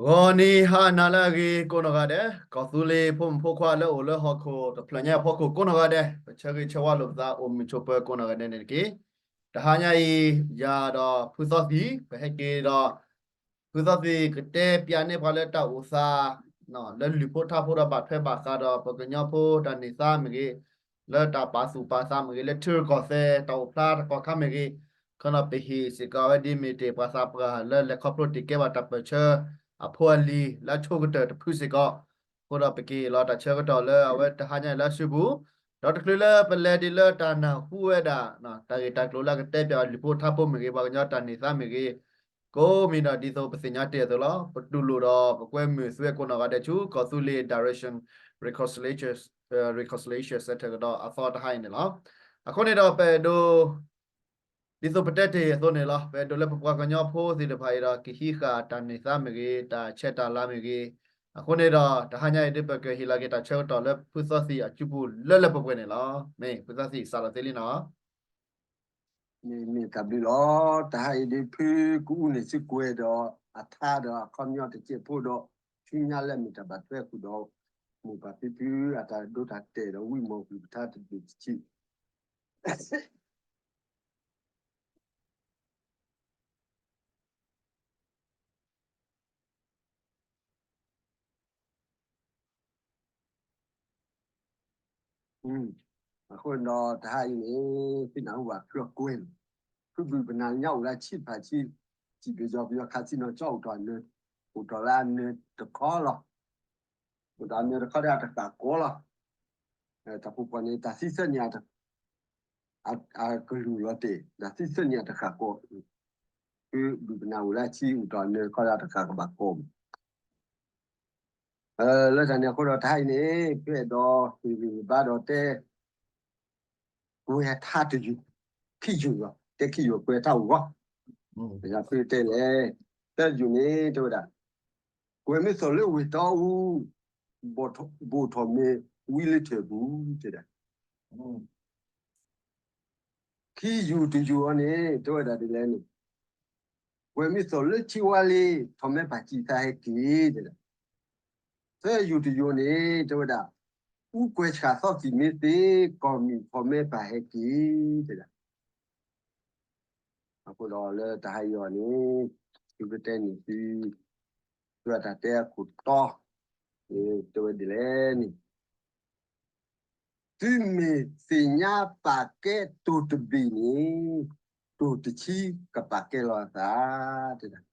ဂီၤနံၤဟါနၤလၢအဂ့ၤကိးနီၢ်ဂၤဒဲး, ကီၢ်သူလ့ၤဖိမုၣ်ဖိခွါလၢအိၣ်လၢဟီၣ်ခိၣ်တဖျၢၣ်ညါအဖီခိၣ်ကိးနီၢ်ဂၤဒဲး, ပဆၢဂ့ၤဆၢဝါလိာ်ပသးအိၣ်မုာ်ဆိးပၢၤကိးနီၢ်ဂၤဒဲးန့ၣ်တက့ၢ်. တဟါညါအံၤ ယၤဒီးဖုသီသံၣ် ပဟဲက့ၤဒီး ဖုသီသံၣ်ကတဲပၠးန့ၢ်ပှၤလၢတၢ်အိၣ်သး လၢလုၢ်ဖိထါဖိဒီးဘၣ်ထွဲဘၣ်ဃးဒီးပှၤကညီဖိတၢ်န့ၢ်သါမ့ၢ်ဂ့ၤ, လၢတၢ်ပာ်သူၣ်ပာ်သးမ့ၢ်ဂ့ၤ, လၢထံရူၢ်ကီၢ်သဲးတၢ်အိၣ်ဖျါတကီၢ်ခါမ့ၢ်ဂ့ၤ, ခီဖျိတ့ၢ်ကဲဘၣ်တၢ်ပၢၢ်ဆၢအဖိအလံၤ လၢအဆိကတၢၢ်တဖုစ့ၢ်ကီး, အဃိဒီးပကဟ့ၣ်လီၤတၢ်ဆၢကတီၢ်လၢအဝဲတဟါညါအံၤလၢအစုပူၤ, ဒီးတချုးလၢပလဲၤဒံးလၢတၢ်နၢ်ဟူဝဲဒၣ် တၢ်ဂ့ၢ်တၢ်ကျိၤလၢအကတဲပၠးအီၤလုၢ်ဖိထါဖိမ့ၢ်ဂ့ၤ, ပှၤကညီတၢ်န့ၢ်သါမ့ၢ်ဂ့ၤ, ကိးမံၤဒီးဒ်သိးပသ့ၣ်ညါတ့ၢ်အသိးလီၤ. ပတူၢ်လိာ်ဒီးပကွဲမုာ်သုဝဲကိးနီၢ်ဂၤဒဲးဆူ ကီၢ်သူလ့ၤ Direction Reconciliation, Reconciliation Center ကဒီးအသီတဟါအံၤန့ၣ်လီၤ. အဃိန့ၣ်ဒီးပအဲၣ်ဒိး ဒ်သိးပတဲတ့ၢ်အသိးန့ၣ်လီၤ. ပအဲၣ်ဒိးလၢပပှၤကညီဖိသ့ၣ်တဖၣ်အံၤဒီး ကဟံးဃာ်တၢ်န့ၢ်သါမ့ၢ်ဂ့ၤ, တၢ်ဆဲးတၢ်လၤမ့ၢ်ဂ့ၤ, အဃိန့ၣ်ဒီး တဟါညါအံၤဒ်ပကဟ့ၣ်လီၤက့ၤတၢ်ဆၢကတီၢ်လၢဖုသီသံၣ်အစုပူၤလၢလၢပှဲၤပှဲၤန့ၣ်လီၤ. မ့ၢ်ဖုသီသံၣ်စးထီၣ်သ့လံနီၤ. မ့ၢ်မ့ၢ်တၢ်ဘျုးလီၤ. တဟါအံၤဒ်ဖုကအူန့ၢ်စ့ၢ်ကီးဒီး အထါဒီးအခီပညီတစဲးဖိဒီး ဆူညါလၢအမ့ၢ်တၢ်ဘၣ်ထွဲဃုာ်ဒီး မိၢ်ပၢ်ဖံဖုအတၢ်ဒိတၢ်တဲာ်ဒီးဝံမီၢ်ကွံာ်ပထါတဘ့ၣ်တဆံ အဃိဒီးတဟါအံၤန့ၣ် သုနၢ်ဟူဘၣ်ဖုအကွဲၢ်န့ၣ်, ဖုဘုၣ်ပနၢ်ညါအိၣ်လၢဆံဖးဆံ, စံးဘျုးယွၤပယီၤခါဆံနီၤကၠီအိၣ်ထီၣ်အနၢၤ, အိၣ်ထီၣ်လၢအနၢၤတခီလီၤ. အိၣ်ဒီးအနၢၤတခီဒီးအတဃၣ်ကိးလီၤ. တၢ်ဖုပှၤန့ၣ် တၢ်သံသၢနံၣ် အကလုၢ်လီၤတဲာ်, တၢ်သံသၢနံၣ်အတဃၣ်ကိး, ဖုဘုၣ်ပနၢ်အိၣ်လၢဆံအိၣ်ထီၣ်အနၢၤတခီဒီးအတဃၣ်ကိး လၢတၢ်န့ၣ်အဃိဒီးတဟါအံၤန့ၣ် ဖဲအဲၣ်ဒိးဟ့ၣ်ဂံၢ်ဟ့ၣ်ဘါဒီးတဲ ကွဲးထါတယုၢ်, ခံယုၢ်လီၤ, တဲခံယုၢ်ကွဲးထါအိၣ်ဂီၢ်, ဖဲတဲလဲၣ်, တယုၢ်န့ၣ် တဲဝဲဒၣ်, ကွဲးမ့ၢ်သိၣ်လၢဝ့ၢ်တီအူ, ဘိၣ်ထီၣ်မ့ၢ်ဝံလၢထၢၣ်ပူၤ, တဲဒၣ် ခံယုၢ်တယုၢ်အံၤန့ၣ် တဲဝဲဒၣ်ဒ်လဲၣ်န့ၣ်, ကွဲးမ့ၢ်သိၣ်လၢထံဝါလ့ၤ, ထီၣ်မဲပၢ်စံးသးဟဲက့ၤ, တဲဒၣ်, သၢယုၢ်တယုၢ်န့ၣ် တဲဝဲဒၣ်, အူကွဲးဆှၣ်သီသံၣ်မ့ၢ်သ့, ကီၢ်မံၣ်ထီၣ်မဲပၢ်ဟဲက့ၤ, တဲဒၣ်. အဃိဒီးလၢတဟါအံၤအီၤန့ၣ် သုကတဲန့ၣ်သု, သုအတၢ်တဲအခိၣ်တီ, တဲဝဲဒ်လဲၣ်န့ၣ် သုမ့ၢ်သ့ၣ်ညါပာ်ကဲတိၢ်တဘ့ၣ်န့ၣ်, တိၢ်တဆံကပာ်ကဲလီၤအသး, တဲဒၣ်.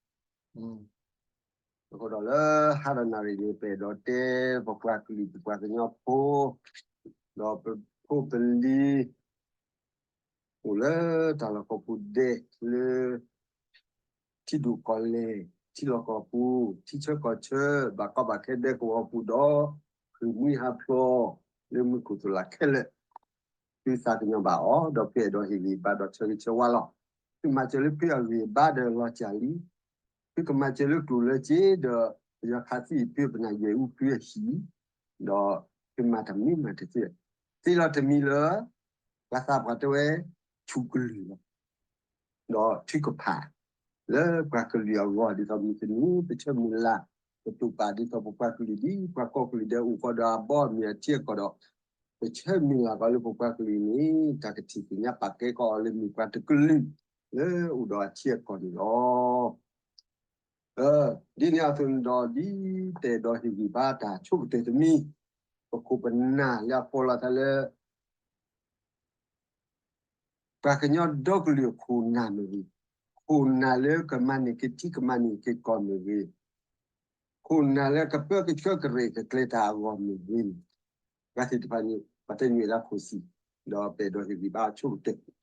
အဃိဒီးလၢဟါဒီးနၣ်ရံၣ်န့ၣ် ပအဲၣ်ဒိးတဲပပှၤကလုာ်ပပှၤကညီဖိ, ဒီးပဖိပလံၤ အိၣ်လၢတၢ်လီၢ်ကီၢ်ပူၤဒဲးလၢ ထံဒိၣ်ကီၢ်လဲၢ်, ထံလီၢ်ကီၢ်ပူၤ, ထံဆၢကီၢ်ဆၢ, ဘၣ်ကီဘၣ်ခဲဒဲကဝီၤပူၤဒီး ဃ့ၢ်မှံဟးဖျိး လၢမူခိၣ်သလၢ်ခဲလၢာ်, သုသးကညီၤဘၣ်အီၤ, ဒီးဖုအဲၣ်ဒိးဟ့ၣ်ဂံၢ်ဘါဒီးဆၢဂ့ၤဆၢဝါလီၤ. သုမၤစၢၤလၢဖုအဂံၢ်အဘါဒီးလီၤစၢ်လံ, သုကမၤစၢၤလၢကျိၣ်လၢစ့ဒီး ပယီၤခးသံၣ်ဖုပနၢ်ယွဲၢ်အူဖုအဟံၣ်, ဒီးဖုမၤတၢ်မနုၤမၤတသ့, သ့လီၤတမံၤလၢ ပှၤသးပှၢ်တဲဝဲ ဆူၣ်ကလုၢ်လီၤ. ဒီးထုကဖၣ် လၢပှၤကလုာ်အဂီၢ် ဒ်သိးမုၢ်တနံၤ ပဆၢမုၢ်လၢ် ပတူၢ်ပာ်ဒ်သိးပပှၤကလုာ်ဒ် ပှၤကီၢ်ကလုာ်ဒဲးအိၣ်ဃီဒီးအဘီအမုၢ်အထံအကီၢ်ဒီး ပဆၢမုၢ်လၢ်ကီးလၢပပှၤကလုာ်န့ၣ် တၢ်ကထံၣ်သ့ၣ်ညါပာ်ကဲကီးအီၤလၢမ့ၢ်ပှၤတကလုာ် လၢအိၣ်ဒီးအထံအကီၢ်န့ၣ်လီၤ. ဒ်န့ၣ်အသိးန့ၣ်ဒီး ဒ်တဲဒီးဟ့ၣ်ဂံၢ်ဘါတၢ်ဆိကတၢၢ်တမံၤ ပခိၣ်ပနၢ်လၢအဖီလာ်သးလၢ ပှၤကညီဒီကလုာ်အခိၣ်နၢ်မ့ၢ်ဂ့ၤ, ခိၣ်နၢ်လၢကမၤန့ၢ်က့ၤထံကမၤန့ၢ်က့ၤကီၢ်မ့ၢ်ဂ့ၤ, ခိၣ်နၢ်လၢကပၢကဆှၢကရဲၣ်ကကျဲၤတၢ်အဂီၢ်မ့ၢ်ဂ့ၤန့ၣ်, ပှၤသ့ၣ်တဖၣ်န့ၣ် ပှၤတဲညွဲၣ်လၢခိၣ်စံၣ်, ဒီးပအဲၣ်ဒိးဟ့ၣ်ဂံၢ်ဘါအဆိကတၢၢ်, ဒီး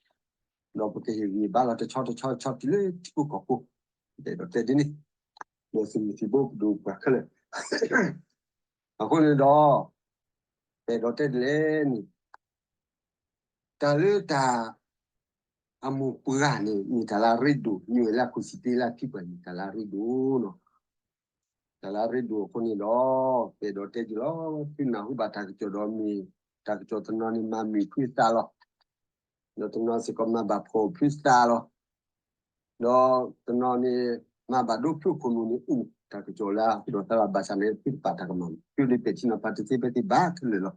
ပကဟ့ၣ်ဂံၢ်ဘါလီၤတဆီတဆီတဆီတုၤလၢထံဖိကီၢ်ဖိ, ပအဲၣ်ဒိးတဲဒ်န့ၣ်, ဒီးသုးမုၢ်သံၣ်ဘိပဒိၣ်ပှၤခဲလၢာ် အဃိန့ၣ်ဒီး ပအဲၣ်ဒိးတဲဒ်လဲၣ်န့ၣ် တၢ်လၢတၢ် အမိၢ်ပှၢ်န့ၣ် မ့ၢ်တၢ်လၢအရ့ဒိၣ်, ညွဲၣ်လၢအခိၣ်စံၣ်တ့လၢအထံပှၤန့ၣ် တၢ်လၢအရ့ဒိၣ်နီၤ. တၢ်လၢအရ့ဒိၣ်အဃိန့ၣ်ဒီး ပအဲၣ်ဒိးတဲက့ၤလီၤ. သုနၢ်ဟူဘၣ်တၢ်ကစီၣ်ဒီးမ့ၢ် တၢ်ကစီၣ်တနီၤန့ၣ် မၤမုာ်ဖုသးလီၤ. ဒီးတနီၤစ့ၢ်ကီးမၤဘၣ်ဖှီၣ်ဖုသးလီၤ. ဒီးတနီၤန့ၣ် မၤဘၣ်ဒိဖုၣ်ခိၣ်နူာ်န့ၣ်အိၣ် တၢ်ကစီၣ်လၢအဃုာ်ဒီးသးလၢဘၣ်ဆၣ်န့ၣ် ဖုၣ်တပာ်တၢ်ကမၣ် ဖုၣ်ဒီးပဲာ်ထံနီၤဖးတသ့ဖဲသ့ဘၣ်ခဲလၢာ်လီၤ.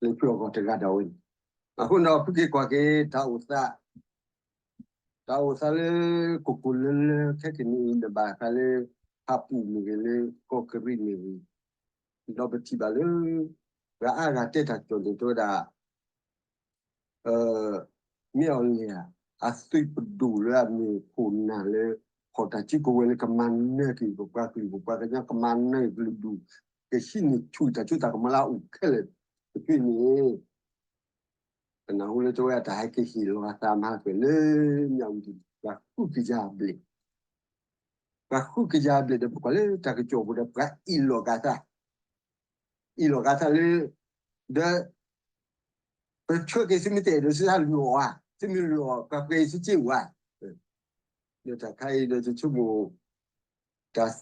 လၢဖုၣ်အဂီၢ်တဂၤဒၣ်ဝဲန့ၣ် အဃိဒီးဖုၣ်က့ၤကွၢ်က့ၤ တၢ်အိၣ်သး တၢ်အိၣ်သးလၢ ကိၢ်ကိၢ်လၢလၢခဲကနံၣ်အံၤ ဒီးဘၣ်ဃးလၢ ဖၣ်ပူၣ်မ့ၢ်ဂ့ၤ လၢကီၢ်ကရံၣ်မ့ၢ်ဂ့ၤ ဒီးပထံၣ်ဘၣ်လၢ ပှၤအါဂၤတဲတၢ်ကစီၣ်န့ၣ် တဲဝဲဒၣ် မ့ၢ်အီၤလဲၣ် အသုးပဒိၣ်လၢအမ့ၢ်ခိၣ်နၢ်လၢ ဖီၣ်တၢ်စုကဝဲၤလၢကမၤနၢၤက့ၤ ပပှၤကလုာ် ပပှၤကညီ ကမၤနၢၤက့ၤကလုာ်ဒူၣ် ကဟံးန့ၢ်ဆူၣ်တၢ်စိတၢ်ကမီၤလၢအအိၣ်ခဲလၢာ်တဖုန့ၣ် ပနၢ်ဟူလၢတဲဝဲဒၣ်တၢ်ဟဲက့ၤဟ့ၣ်လီၤအသးမၤကွဲးလၢ မၠၣ်ဝတံၣ် ပှၤဃုကယၤဘျဲၣ် ပှၤဃုကယၤဘျဲၣ်ဒီး ပကွၢ်လၢတၢ်ကစီၣ်ပူၤဒီး ပှၤအ့ၣ်လိာ်က့ၤသး အ့ၣ်လိာ်က့ၤသးလၢ ဒီး ပဆှၢက့ၤသုမ့ၢ်တအဲၣ်ဒိး သုတၢ်လုၢ်အီၣ်ဧါ, သုမ့ၢ်လုၢ်အီၣ် ပှၤကွဲးသုစ့ၢ်ဧါ. ဒီးတၢ်ခါအံၤဒီး ယဆိကမိၣ် တၢ်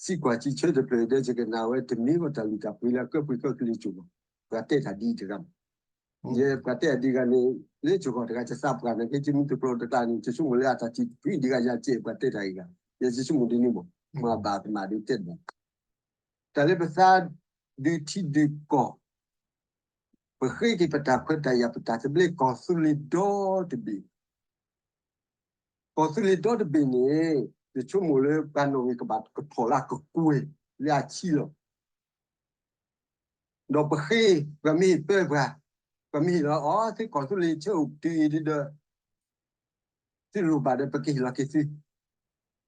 စံးကွၢ်စံးဆၢတဖျၢၣ်ဒီး ယကနၣ်ဝဲ တမ့ၢ်ဘၣ်တၢ်လုၢ်တၢ်ပှ့ၤလၢအကၢပှ့ၤကီၢ်ကလံၤစိၤဘၣ်. ပှၤတဲတၢ်ဒ်တဂၤမး, ယပှၤတဲအဒံးဂၤန့ၣ် လၢယဂီၢ်တဂၤ ယသးပှၢ်န့ၣ်က့ ယမ့ၢ်တကျိၤတကျါန့ၣ် ယဆိကမိၣ်လၢအတၢ်ထံၣ်ဖုၣ်ဒံးဂၤယၤစဲး ပှၤတဲတၢ်အံၤဂၤ ယဆိကမိၣ်ဒ်န့ၣ်မး, မ့ၢ်ဘၣ်ကမၣ်ဒ်တဲတဘၣ် တၢ်လၢပသးဒုးထံဒုးကီၢ်, ပဃ့က့ၤပတၢ်ခွဲးတၢ်ယာ် ပတၢ်သဘျ့ ကီၢ်သူလ့ၤဒီတဘ့ၣ်, ကီၢ်သူလ့ၤဒီတဘ့ၣ်န့ၣ် ယဆိကမိၣ်လၢပှၤနီၣ်ဂံၢ်ကဘၣ်ကထီၣ်လၢအကကွဲၢ်လၢအဆံလီၤ. ဒီးပဃ့ ပှၤမ့ၢ်ဟ့ၣ်ပၢပှၤ, ပှၤမ့ၢ်ဟ့ၣ်လီၤအီၤ သုကီၢ်သူလ့ၤဆၢအိၣ်တုၤအံၤဒီး သုလိၣ်ဘၣ်ဒီး ပကဟ့ၣ်လီၤက့ၤသ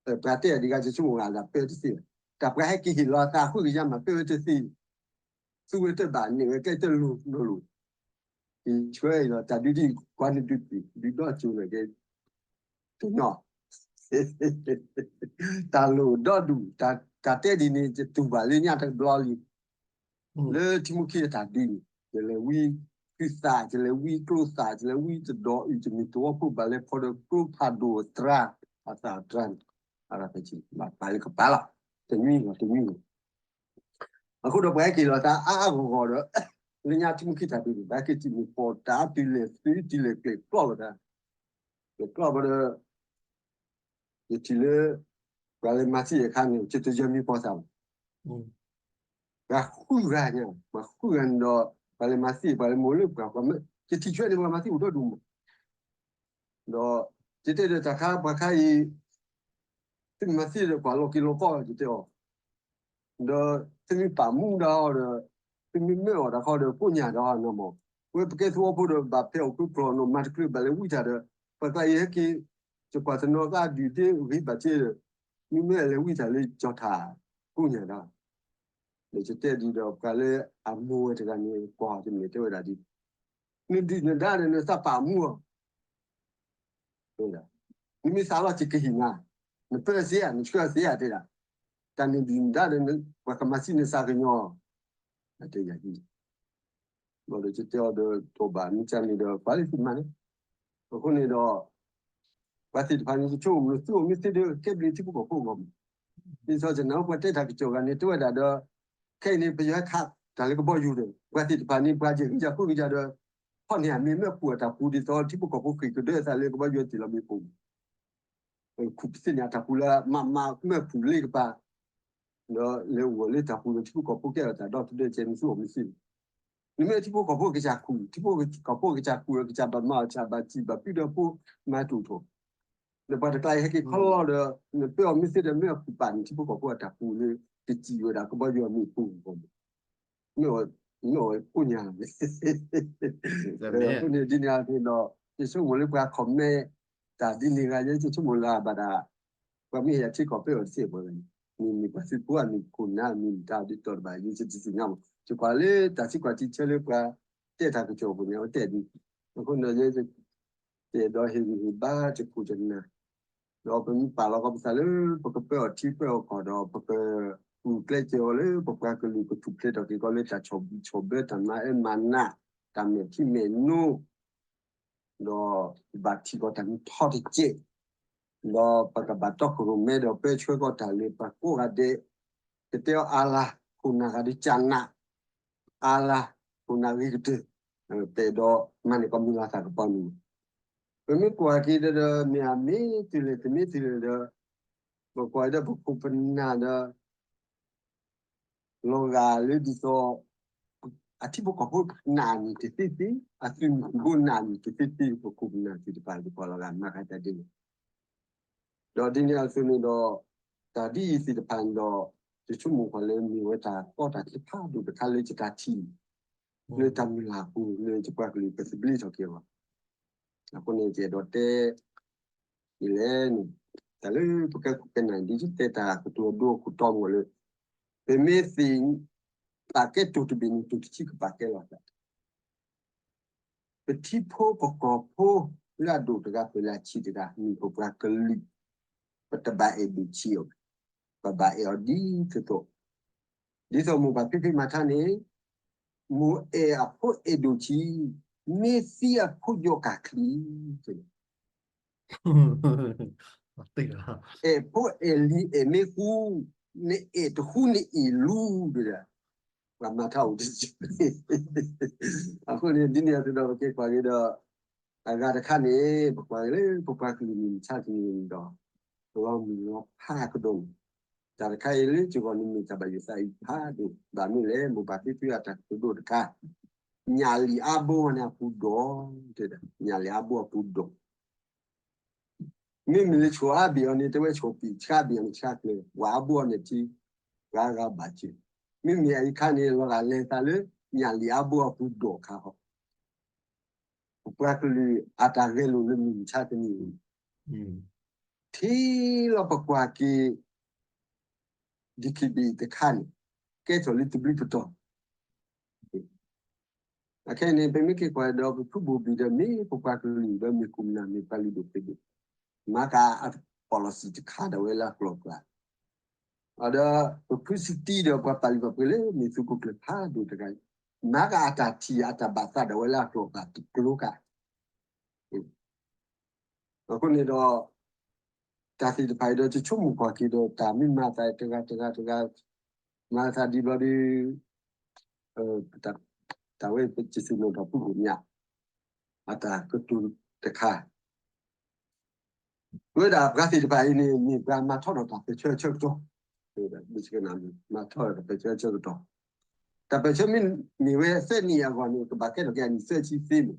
ု, ပှၤတဲအဒံးဂၤ ယဆိကမိၣ်ဂၤလၢပၢတသ့ဘၣ်. တၢ်ပှၤဟဲက့ၤဟ့ၣ်လီၤအသး ဃုကယၤမးပၢဝဲတသ့, သူဝဲတဘၣ်န့ၣ်ဝဲ ကဲတလိၣ်နီလိၣ်, ယဆှၢအံၤလီၤ တၢ်ဒုးဒ်အံၤ ကွၢ်နဒုးတံၢ် ဒုးဒီးကၠိန့ၣ်ကဲ တနီၤ တၢ်လိၣ်ဒီဒူၣ်, တၢ်တဲဒ်န့ၣ် ယတူၢ်ဘၣ်လၢညါတဘျီလံ. လၢထံမိၢ်ခံအတၢ်ဒုးန့ၣ် ယလဲၤဝံ ခုသး ယလဲၤဝံကျိသး ယလဲၤဝံတဒီးအုၣ် ယမ့ၢ်သဝီဖိဘၣ်လဲၤဖီဒီးကျိဖးဒိၣ်အတြၤ အသၣ်အတြၤန့ၣ် အရၢၢ်ဖဲဆံး ဘၣ်ပာ်လၢကပၤလီၤ. တနွံလီၤ တနွံလီၤ. အဃိဒီးပှၤဟဲက့ၤလီၤသးအါအါဂီၢ်ဂီၢ်ဒီး လၢညါထံမိၢ်ခံတၢ်ဒုးန့ၣ် ပှၤဟဲက့ၤတုၤမ့ၢ်ပိာ်တၢ်တုၤလဲၤသုတုၤလဲၤကျဲၤကျီၢ်လီၤသး ကျဲၤကျီၢ်ဘၣ်ဒီး ယထံၣ်လၢ ပှၤလဲၤမၤသံအခါန့ၣ် ယတယၢမံပီသးဘၣ်. ပှၤဃုဂၤညါ ပှၤဃုဂၤန့ၣ်ဒီး ပှၤလဲၤမၤသံ ပှၤလဲၤမိၢ်လၢပှၤ ပှၤမ့ၢ် ယထံၣ်ဆၢန့ၣ် ပှၤမၤသံအိၣ်ဒီဒူၣ်မး ဒီး ယတဲဒီးတၢ်ခါ ပှၤခါအံၤ သုမၤသံဒီးပှၤလီၤက့ၤလီၤကီၢ် ယတဲအီၤ ဒီးသုမ့ၢ်ပာ်မူဒါအီၤဒီး သုမ့ၢ်မၢအီၤတၢ်ခီဒီး ကိးညါဒီးနီၤမး ဝဲပကဲသဝီဖိဒီး ဘၣ်ဖဲအီၣ်ဖုဖျိးနီၤ မၤတချုးဘၣ်လဲၤဝံတၢ်ဒီး ပှၤကျါအံၤဟဲက့ၤ ယကွၢ်တနီၤသးဒုၣ်ဒ့ဂ့ၤဘၣ်က့ဒီး မ့မ့ၢ်အလဲၤဝံတၢ်လၢကၠီၣ်ထၣ် ကိးညါဒီး ဒီးယတဲဒ်ဒီး ပှၤလၢအမိၢ်ဝဲတဂၤန့ၣ် ကွၢ်တမ့ၢ်တဲဝဲဒၣ်ဒ် နဒုၣ်နဒါဒီးနသးပာ်မူအီၤ နမ့ၢ်သးလီၤ ယကဟ့ၣ်နၤ, နပၢသ့ဧါ နဆှၢသ့ဧါတဲဒၣ်, တၢ်နဒုၣ်နဒါဒီး ပှၤကမၤသံနသးကညီၤ, အတဲယၤဒ် ဘၣ်ဒီးယတဲအီၤဒီး တိာ်ဘၣ်မ့ၢ်ကန့ၣ်ဒီး ပှၤလၢသုမၤန့ၣ်, အဃိန့ၣ်ဒီး ပှၤသ့ၣ်တဖၣ်န့ၣ် ယဆိကမိၣ်သုအိၣ်မ့ၢ်သ့ဒီး ကဲဘျုးထံဖိကီၢ်ဖိအဂီၢ်မး, ဒ်သိးယနာ်ပှၤတဲတၢ်ကစီၣ်ဂၤန့ၣ် တဲဝဲဒၣ်ဒီး ခဲအံၤန့ၣ် ပယီၤဟဲခးတၢ်လၢကဘီယူၤဒီး ပှၤသ့ၣ်တဖၣ်န့ၣ် ပှၤယဲၢ်ကယၤဃုကယၤဒီး ဖီၣ်န့ၢ်အမ့ၢ်မၢပူၤအတၢ်ပူၤ ဒ်သိးထံဖိကီၢ်ဖိဃ့ၢ်ကဒၢအသးလၢကဘီယူၤတ့ၢ်လီၤမ့ၣ်ပိၢ် ခူၣ်ပသ့ၣ်န့ၣ်အတၢ်ပူၤလၢ မးမးမၢပူၤလ့ကပၤ, ဒီးလဲၤအိၣ်လၢတၢ်ပူၤဒီး ထံဖိကီၢ်ဖိကဲထီၣ်တၢ်ဒီတဒၢကဲ နသူၣ်အိၣ်မ့ၢ်သ့န့ၣ်, နမ့ၢ်ထံဖိကီၢ်ဖိကစၢ်ခူၣ် ထံဖိကီၢ်ဖိကစၢ်ခူၣ်ဒီး ကစၢ်ဘၣ်မၤအီၣ် ကစၢ်ဘၣ်စံၣ်ဘၣ်ဖုဒီးဖိ မၤတူၢ်ထီၣ်, ဒီးပှၤတကျါအံၤဟဲက့ၤခီလီၤဒီး နပၢအီၤမ့ၢ်သ့ဒီး မ့ၢ်အပူၤပာ်န့ၣ် ထံဖိကီၢ်ဖိအတၢ်ပူၤလၢ ကစံၣ်ဝဲဒၣ်ကဘီယူၤအမ့ၣ်ပိၢ်အဂီၢ်မး မ့ၢ်အီၤကိးညါလီၤန့ၣ်, အဃိန့ၣ်ဒ်န့ၣ်အသိးဒီး ယဆိကမိၣ်လၢပှၤ comment တၢ်ဒ်န့ၣ်ဂၤ ယဲယဆိကမိၣ်လၢအဘၣ်ဒၣ် ပှၤမ့ၢ်ဟဲထံကီၢ်ပဲအီၤတစဲးပှၤဂၤန့ၣ် မ့ၢ်မ့ၢ်ပှၤသုးဖိအမ့ၢ်ခိၣ်နၢ် မ့ၢ်မ့ၢ်တၢ်ဒ်သိးတဘၣ် ယတသ့ၣ်ညါမး ယကွၢ်လၢတၢ်သံကွၢ်ထံဆၢလၢပှၤတဲတၢ်ကစီၣ်အပူၤန့ၣ် အဝဲတဲဒ် အဃိန့ၣ် ယဲ တဲဒီးဟ့ၣ်ဂံၢ်ဟ့ၣ်ဘါတခိၣ်တနၢ်, ဒီးပမ့ၢ်ပာ်လီၤကီးပသးလၢ ပကပၢအီၤထံပၢအီၤကီၢ်ဒီး ပကပူၤကျဲးစၢးအီၤလၢ ပပှၤကလုာ်ကထူၣ်ဖျဲးထီၣ်က့ၤကီးလၢတၢ်ဆီၣ်ဘံၣ်ဆီၣ်ဘၢ တၢ်မၤအၢမၤနး တၢ်မဲာ်ထံမဲာ်နိ ဒီးဘၣ်ထံၣ်ကီးတၢ်မ့ၢ်ထီတကဲး, ဒီးပကဘၣ်တီခိၣ်ရိၣ်မဲဒီးပၢဆှၢကီးတၢ်လၢပှၤကိးဂၤဒဲး, ကတဲအီၤအါလါ, ခိၣ်နၢ်ဂၤဒုးကနး, အါလါ, ခိၣ်နၢ်ဂ့ၤကတၢၢ်, ပအဲၣ်ဒိးမၤန့ၢ်ကီးမုၢ်လၢ်သးကပီၤန့ၣ်, ပမ့ၢ်ကွၢ်က့ၤဒီး မ့ၢ်အမ့ၢ်တုၤလဲၣ် တမ့ၢ်တုၤလဲၣ်ဒီး ပကွၢ်ဒီးပခိၣ်ပနၢ်ဒီး လီၤဂာ်လၢဒ်သိး အထံဖိကီၢ်ဖိနာ်န့ၣ်တသ့သ့, အသုးမုၢ်သုးဘိနာ်န့ၣ်တသ့သ့, ပခိၣ်ပနၢ်သ့ၣ်တဖၣ် ပကွၢ်လီၤဂာ်မၤဃါတၢ်ဒ်န့ၣ်. ဒီးဒ်န့ၣ်အသိးန့ၣ်ဒီး တၢ်ဒ်အံၤသ့ၣ်တဖၣ်န့ၣ်ဒီး ယဆိကမိၣ်ကွၢ်လၢမ့ၢ်ဝဲတၢ်ကီတၢ်ခဲဖးဒိၣ်တခါလၢယတၢ်ထံၣ် လၢတၢ်မုၢ်လၢ်အပူၤ လၢယပှၤကလုာ်ပသဘျ့ထီၣ်က့ၤအဂီၢ်. အဃိန့ၣ် ယအဲၣ်ဒိးတဲ ဒ်လဲၣ်န့ၣ် တၢ်လၢပကဲခိၣ်ကဲနၢ် ဒ်ယတဲတၢ်ကတိၤဒိအခိၣ်တီမ့ၢ်လၢ ပမ့ၢ်သ့ၣ်ပာ်ကဲတိၤတဘ့ၣ်န့ၣ် တိၤတဆံကပာ်ကဲလီၤသး ပထံဖိပကီၢ်ဖိ လၢအဒိၣ်တဂၤဖဲလၢအဆံးတဂၤ မ့ၢ်ပပှၤကလုာ် ပတဘၣ်အဲၣ်ဒိၣ်ဆံးအီၤ, ပဘၣ်အဲၣ်အီၤဒ်သိးသိး, ဒ်သိးမိၢ်ပၢ်ဖံဖံမၤထါန့ၣ် မိၢ်အဲၣ်အဖိအဲၣ်ဒိၣ်ဆံး, မ့ၢ်သံအဖိယီၢ်ကၢ်ချံ အဲၣ်ဖိအဲၣ်လံၤအဲၣ်မ့ၢ်ဃူ, နအဲၣ်တဃူနအ့ၣ်လူၤ, ပှၤမၤထါအိၣ်တစဲး, အဃိန့ၣ် ဒ်န့ၣ်အသိးဒီး ပက့ၤကွၢ်က့ၤဒီး အဂၤတခါန့ၣ် ပကွၢ်က့ၤလၢပပှၤကလုာ်မုၢ်မဆါတနံၤန့ၣ်ဒီး ပလီၤမုၢ်လီၤဖးကဒီးန့ၣ်, တၢ်တခါအံၤလၢယဂီၢ်န့ၣ်မ့ၢ်တၢ်ဘၣ်ယိၣ်သးအံၤဖးဒိၣ်, ဘၣ်မနုၤလဲၣ် မိၢ်ပၢ်ဖံဖံအတၢ်ကတိၤဒိၣ်တခါ, ညၣ်လံၣ်အါဘိန့ၣ်အပူၤဒီး, တဲဒၣ် ညၣ်လံၣ်အါဘိအပူၤဒီး မ့မ့ၢ်လၢဆိၣ်အါဘ့ၣ်အီၤန့ၣ် တဲဝဲဆိၣ်ပံာ်ဆါဘ့ၣ်အီၤန့ၣ်ဆါကျၢၤ, ဝၤအါဘိအီၤန့ၣ်ထံ, ပှၤဂၤဘၣ်စၢၤ, မ့မ့ၢ်အအံၤခါန့ၣ် လီၤဂာ်လဲၤသးလၢ ညၣ်လံၣ်အါဘိအပူၤဒီးခါဃီ, ပပှၤကလုာ်အတၢ်ဂဲၤလိာ်လၢမုၢ်မဆါတနံၤန့ၣ် ထံလီၤပကွၢ်က့ၤ ဒံခံဘ့ၣ်တခါန့ၣ် ကဲထီၣ်လၢတဘျုးပတီၢ် အခဲအံၤန့ၣ် ပမ့ၢ်က့ၤကွၢ်ဒီး ပဖုဘိၣ်ဘံၣ်ဒီး မ့ၢ်ပပှၤကလုာ်ဒီး မ့ၢ်ခိၣ်နၢ်မ့ၢ်ပှၤလုၢ်ဒိၣ်ပှ့ၤဒိၣ် မၤကၤအ policy တခါဒၣ်ဝဲလၢအကျိၤအကျဲ, ဒီးပဖုစတံဒီးပှၤပာ်လုၢ်ပာ်ပှ့ၤလၢမ့ၢ်သုးခိၣ်ကျၢၢ်ဖးဒိၣ်တဂၤအံၤ မၤကၤအတၢ်ထံၣ်အတၢ်ဘၣ်သးဒၣ်ဝဲလၢအကျိၤအကျဲတကျိၤကါ အဃိန့ၣ်ဒီး တၢ်သ့ၣ်တဖၣ်အံၤဒီး ယဆိကမိၣ်ကွၢ်က့ၤဒီး တၢ်မ့ၢ်မၤသးတဂၤတဂၤတဂၤ မၤသးဒ်ဘျီဒီး တၢ်ဝဲယသ့ၣ်နီၣ်ထီၣ်ဖုကိးညါ အတၢ်ကတိၤတခါ ဝဲဒၣ်ပှၤသ့ၣ်တဖၣ်အံၤန့ၣ် မ့ၢ်ပှၤမၤထီၣ်ထီၣ်တၢ်ပၢၢ်ဆၢအဆၢကတီၢ်, မၤထီၣ်ထီၣ်တၢ်ပၢၢ်ဆၢအဆၢကတီၢ်, တၢ်ပၢၢ်ဆၢမ့ၢ်န့ၢ်ဝဲသၢနံၣ်အဂီၢ်န့ၣ် ကဘၣ်ကဲထီၣ်က့ၤအနံၣ်သၢဆံသ့မး,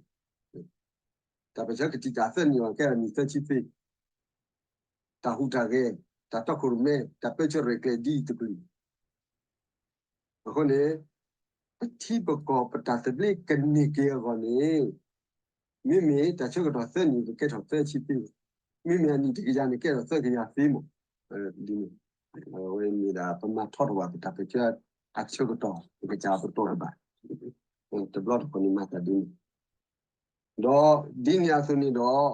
တၢ်ပၢၢ်ဆၢကတံာ်တာ်သၢနံၣ်အဂီၢ်ကဲထီၣ်နံၣ်သၢဆံသ့, တၢ်ဟူးတၢ်ဂဲၤ, တၢ်တီခိၣ်ရိၣ်မဲ, တၢ်ပၢၢ်ဆၢရဲၣ်ကျဲၤဒ်အံၤတကလုာ် အဃိန့ၣ် ပထံပကီၢ်ပတၢ်သဘျ့ကန့ၢ်က့ၤအဂီၢ်န့ၣ် မ့မ့ၢ်တၢ်ဆၢကတီၢ်သၢနံၣ်ကကဲထီၣ်သၢဆံသ့, မ့မ့ၢ်အနံၣ်တကယၤန့ၣ်ကဲထီၣ်သၢကယၤသ့မး, ဒ်န့ၣ် အဝဲမ့ၢ်ဒၣ်ပမၤထီထီၣ်ဘၣ်ပတၢ်ပၢၢ်ဆၢအဆၢကတီၢ် ပကစၢ်ပတီၢ်တဘၣ်, တဘျီတခီၣ်န့ၣ်မၤသးဒ်န့ၣ် ဒီးဒ်န့ၣ်အသိးန့ၣ်ဒီး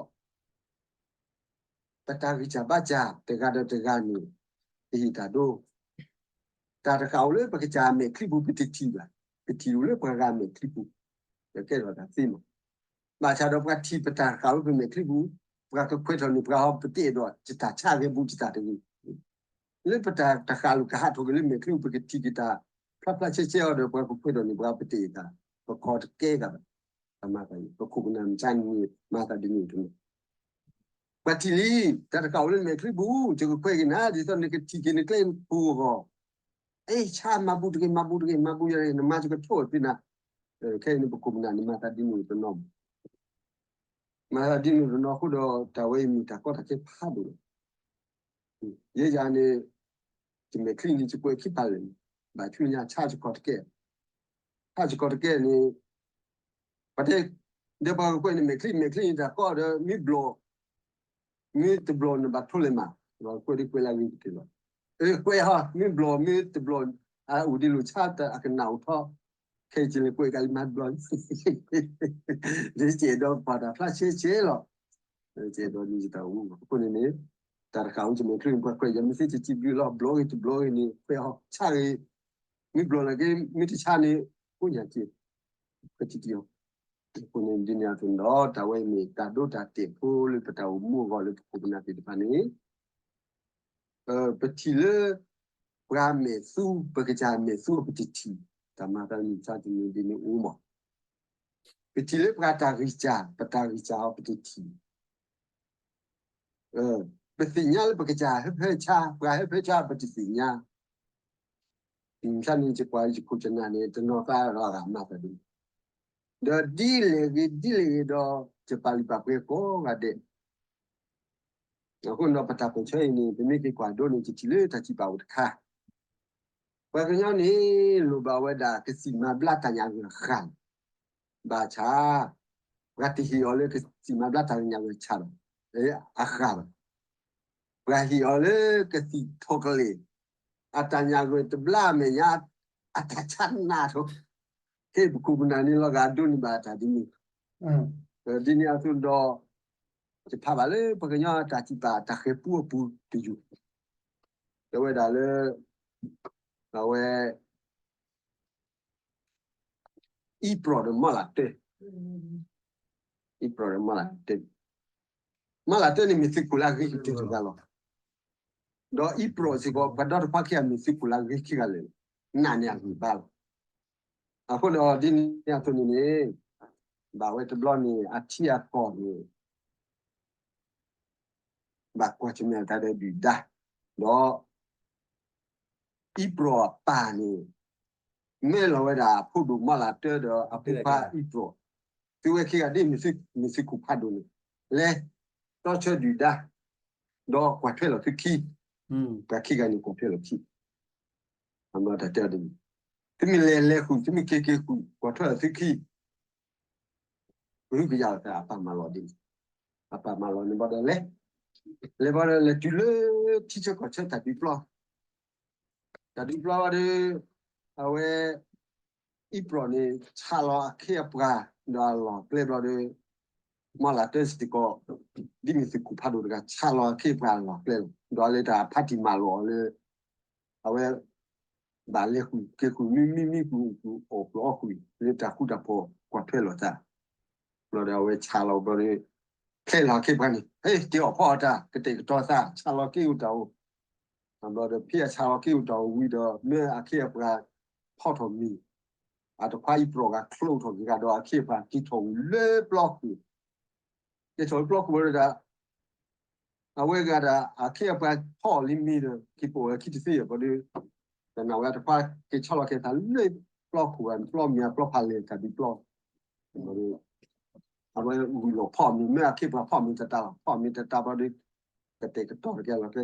ပတၢ်ဂံၢ်စၢ်ဘါစၢ်တဂၤဒီးတဂၤန့ၣ် ပဟ့ၣ်တၢ်ဒိ, တၢ်တဃာ်အိၣ်လၢပကစၢ်အမဲာ်ချံပူၤ ပတထံၣ်ဘၣ်, ပထံၣ်အိၣ်လၢပှၤဂၤအမဲာ်ချံပူၤ, ဒီးကဲထီၣ်တၢ်သ့မး, ဘၣ်ဆၣ်ဒီးပှၤထံၣ်ပတၢ်တဃာ်လၢပမဲာ်ချံပူၤ, ပှၤကခွဲးထီၣ်န့ၢ်ပှၤဟီ ပတအဲၣ်ဒိးတၢ်ဆါဂဲၤပူၤတၢ်တဂ့ၤ လၢပတၢ်တဃာ်လိာ်ကဟးထီၣ်က့ၤလၢမဲာ်ချံပူၤ ပကထံၣ်က့ၤတၢ်ဖျါဖျါဆဲဆဲအီၤဒီး ပှၤကခွဲးထီၣ်န့ၢ်ပှၤ ပတအဲၣ်တၢ်, ပခီတကဲဂၤဘၣ်, တၢ်မၤသးအံၤ ပခိၣ်ပနၢ်မုၢ်ဆါန့ၣ် မၤသးဒ်န့ၣ်တမံၤ, ပှၤထံၣ်လံ, တၢ်တဃာ်အိၣ်လၢမဲာ်ချံပူၤ ယကခွဲးက့ၤနၤ ဒ်သိးနကထံၣ်က့ၤနကျဲပူၤအဂီၢ်, အဲၣ်ဆါမၤဘူၣ်တဂ့ၤ မၤဘူၣ်တဂ့ၤ မၤဘူၣ်ယၤတဂ့ၤ နမၤယကထိၣ်အီၤသ့နၤ, ခဲအံၤန့ၣ် ပခိၣ်ပနၢ်န့ၣ် မၤသးဒ်န့ၣ်တနီၤမး မၤသးဒ်န့ၣ်တနီၤအဃိဒီး တၢ်ဝဲအံၤမ့ၢ်တၢ်ကီတၢ်ခဲဖးဒိၣ်လီၤ. ယဲယၤန့ၣ် ယမဲာ်ချံန့ၣ် ယကွဲးခံဖးလဲၣ်န့ၣ် ဘၣ်ဆူညါဆါယခီၣ်တကဲ, ဆါယခီၣ်တကဲန့ၣ် ပှၤတဲ ဒီးပှၤကကွဲးန့ၣ် မဲာ်ချံ မဲာ်ချံန့ၣ် တၢ်ကီဒီး မ့ၢ်ဘျီၣ် မ့ၢ်တဘျီၣ်န့ၣ် ဘၣ်ထိၣ်လဲၤမး, ပှၤကွဲးဒ်ကွဲးလၢအဂ့ၤကတၢၢ်လီၤ. အကွဲးဟီ မ့ၢ်ဘျီၣ် မ့ၢ်တဘျီၣ် အအိၣ်ဒံးလိာ်ဆါအကနၣ်အိၣ်ထီၣ်, ခဲအံၤကလဲၤကွဲးကလံၤမၤတဘျီၣ်, ယဲယအဲၣ်ဒိးပာ်တၢ်ဖျါဆဲဆဲလီၤ. ယအဲၣ်ဒိးန့ၣ်ယတၢ်အိၣ်မူအဃိန့ၣ်န့ၣ် တၢ်တဃာ်အိၣ်ယမဲာ်ချံ ပှၤကွဲးယၤမ့ၢ်သ့တစံးဘျုးလီၤ ဘျီၣ်ဂ့ၤတဘျီၣ်ဂ့ၤန့ၣ် ကွဲးအီၤ ဆါဂ့ၤ, မ့ၢ်ဘျီၣ်နာ်က့ မ့ၢ်တဆါန့ၣ် ကိးညါက့ၤ ပတံၢ်အီၤ, အဃိန့ၣ်ဒ်န့ၣ်အသိးဒီး တၢ်ဝဲအံၤမ့ၢ်တၢ်ဒိတၢ်တဲာ်ဖိလၢပတၢ်အိၣ်မူအဂီၢ်လၢပခိၣ်ပနၢ်သ့ၣ်တဖၣ်န့ၣ် ပထံၣ်လၢ ပှၤမဲာ်သူ ပကစၢ်မဲာ်သူအပတထံၣ်, တၢ်မၤသးမုၢ်ဆါတနံၤဒ်န့ၣ်အိၣ်မး, ပထံၣ်လၢပှၤတၢ်ဂံၢ်စၢ် ပတၢ်ဂံၢ်စၢ်အီၤပတထံၣ်, ပသ့ၣ်ညါလၢပကစၢ်ဟၢဖၢဆါ, ပှၤဟၢဖၢဆါပတသ့ၣ်ညါ. မ့ၢ်န့ၣ် ယကွၢ်ယခိၣ်ယနၢ်န့ၣ် တနီၤသးလီၤဂာ်မၤသးဒ်န့ၣ်, ဒီးဒ်လဲၣ်ဂ့ၤဒ်လဲၣ်ဂ့ၤဒီး ယပာ်လုၢ်ပာ်ပှ့ၤကိးဂၤဒဲး. အဃိဒီးပတၢ်ပၢၢ်ဆၢအံၤန့ၣ် ပမ့ၢ်က့ၤကွၢ်ဒိန့ၣ် ယထံၣ်လၢတၢ်စံးပာ်အိၣ်တခါ, ပှၤကညီန့ၣ် လိၣ်ဘၣ်ဝဲဒၣ်ကစံၣ်မၤဘျါတၢ်ညၣ်ဂၢၢ်အဂၤ, ဘၣ်ဆၣ် ပှၤတဟ့ၣ်အီၤလၢကစံၣ်မၤဘျါတၢ်ညၣ်ဂၢၢ်ဆၣ်ဘၣ်, အဂၤဘၣ်. ပှၤဟ့ၣ်အီၤလၢကသံၣ်ထီၣ်ကလဲာ်, အတၢ်ညၣ်ဂၢၢ်တဘျါအမဲာ်ညါ အတၢ်ဆါနးထီၣ်, ဟ့ၣ်ပခိၣ်ပနၢ်န့ၣ် လီၤဂာ်ဒိန့ၣ်ဘၣ်တၢ်ဒ်န့ၣ်, ဒ်န့ၣ်အသိးဒီး ယဖးဘၣ်လၢပှၤကညီတၢ်စံးပာ်တၢ်ဃဲၤပူအပူၤတယုၢ်, တဲဝဲဒၣ်လၢ အဝဲ အံၣ်ပြီၣ်ဒီးမီၢ်လးတၢ, အံၣ်ပြီၣ်ဒီးမီၢ်လးတၢ, မီၢ်လးတၢန့ၣ်မ့ၢ်သုးခိၣ်လၢအဂ့ၤကတၢၢ်တဂၤလီၤ. ဒီးအံၣ်ပြီၣ်စ့ၢ်ကီး ပှၤဒီတခွါခံဂၤမ့ၢ်သုးခိၣ်လၢအဂ့ၤခံဂၤလၢာ်, နာ်န့ၢ်အဂံၢ်ဘါလီၤ. အဃိဒီးဒ်န့ၣ်အသိးန့ၣ်န့ၣ် ဘၣ်ဝဲတဘျီန့ၣ် အထံအကီၢ်န့ၣ် ဘၣ်ကွၢ်ဆၢၣ်မဲာ်တၢ်ဒီးဒုၣ်ဒါ, ဒီး အံၣ်ပြီၣ်အပၢ်န့ၣ် မၢလီၤဝဲဒၣ်အဖိဒိၣ်မီၢ်လးတၢဒီးအဖိခွါအံၣ်ပြီၣ်, သုဝဲခံဂၤဒ်မ့ၢ်သုးခိၣ်ဖးဒိၣ်န့ၣ် လဲၤတီဆၢဒုၣ်ဒါ, ဒီးကွၢ်ထွဲလီၤသုခံ, ပှၤခံဂၤန့ၣ်ကွၢ်ထွဲလီၤခံ, အမ့ၢ်တၢ်တဲအီၤဒ်န့ၣ်, သုမ့ၢ်လဲၤလဲၤဃုာ် သုမ့ၢ်က့ၤက့ၤဃုာ် ကွၢ်ထွဲလီၤသုခံ ရုကယၤအသး အပၢ်မၢလီၤဒ်န့ၣ်, အပၢ်မၢလီၤန့ၣ်ဘၣ်ဒီးလဲၤ, လဲၤဘၣ်ဒီးလဲၤတုၤလၢထံဆၢကီၢ်ဆၢတၢ်ဒုးပျီ, တၢ်ဒုးပျီဘၣ်ဒီး အဝဲ အံၣ်ပြီၣ်န့ၣ် ဆးလီၤအခ့အပှၤ ဒီးအလီၢ်ကျဲဘျီဒီး မီၢ်လးတၢစ့ၢ်ကီး ဒ်မ့ၢ်သုးခိၣ်ဖးဒိၣ်တဂၤ ဆးလီၤအခ့အပှၤအလီၢ်ကျဲလီၤ. ဒီးလၢတၢ်ဖးတံၢ်မၢလီၤအီၤလၢ အဝဲ ဘၣ်လဲၤဃုာ်က့ၤဃုာ် မံမံမံဃုာ်ဃုာ် အီၣ်ဃုာ်အီၣ်ဃုာ် လၢတၢ်ဃူတၢ်ဖိးကွၢ်ထွဲလိာ်သး, ဘျီဒီးအဝဲဆးလီၤဘျီဒီး ဖျဲလီၤအခ့အပှၤန့ၣ် ဟဲက့ၤအီၣ်ဖီအီၣ်တၢ် ကတဲာ်ကတီၤသး ဆးလီၤက့ၤအိၣ်တၢ်အိၣ်, ဘျီဒီးဖဲအဆးလီၤက့ၤအိၣ်တၢ်အိၣ်ဝံၤဒီး မၢအခ့အပှၤဖီၣ်ထီၣ်မံၤ, အတခွါအံၣ်ပြီၣ်ဂၤချိးထီၣ်က့ၤဂၤဒီးအခ့အပှၤက့ၤထီၣ်ဝံၤလၢပျီခိၣ်, က့ၤထီၣ်လၢပျီခိၣ်ဝဲဒၣ် အဝဲဂၤဒၣ် အခ့အပှၤဖီၣ်လံမံၤဒီး က့ၤပိာ်ဝဲခံတသ့ဘၣ်ဒီး တနာ်ဝဲအတခွါက့ၤဆီလီၤက့ၤသးလၢပျီခိၣ်ဂၤန့ၣ် ပျီမ့ၢ်အပျီဖးလဲၢ်တၢ်ဒုးပျီ, အဝဲဝံၤလီၤဖီၣ်မံၤ မ့ၢ်အခ့အပှၤဖီၣ်မံၤတတၢ်လီၤ ဖီၣ်မံၤတတၢ်ဘျီဒီး ကတဲာ်က